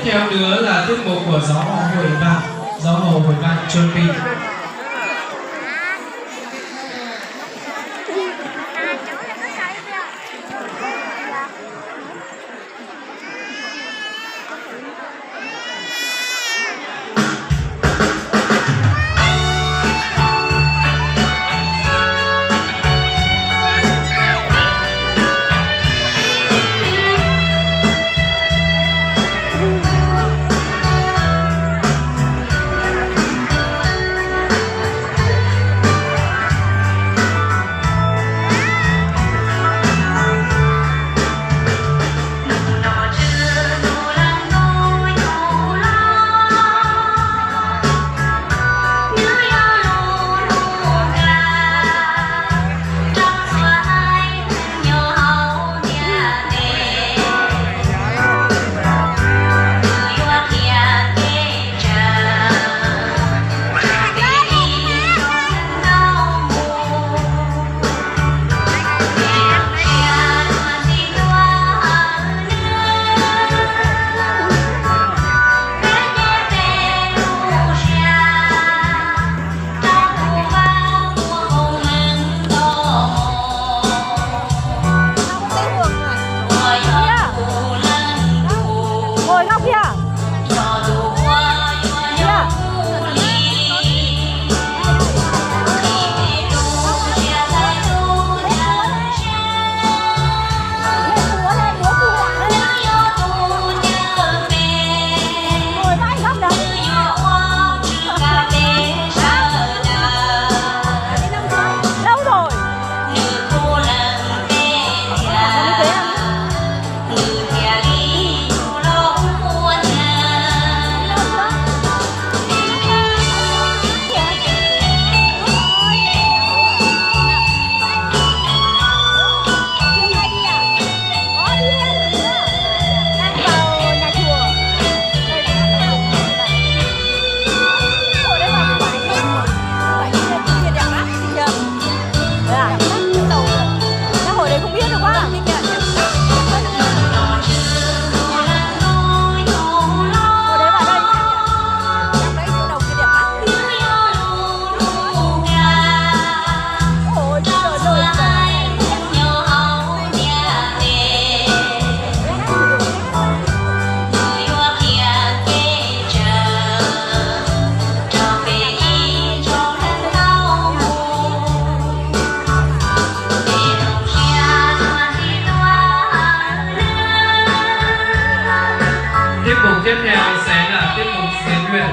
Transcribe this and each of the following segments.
Theo nữa là tiết mục của giáo hội Hội Vạn, giáo hội Hội Vạn chuẩn bị. Ngồi góc kia. Tiết mục tiếp theo sẽ là tiết mục cầu nguyện.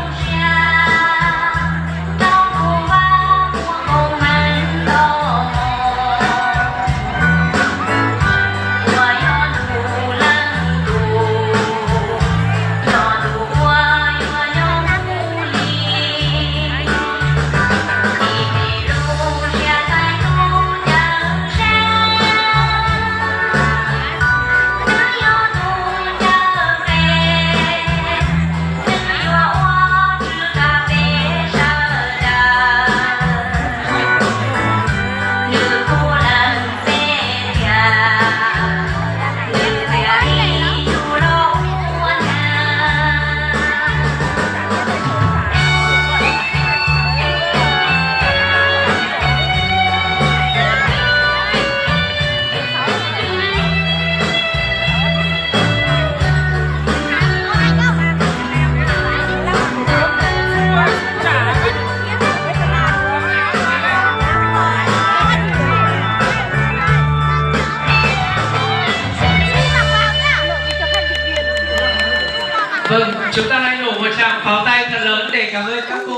Vâng, chúng ta hãy nổ một tràng pháo tay thật lớn để cảm ơn các cô.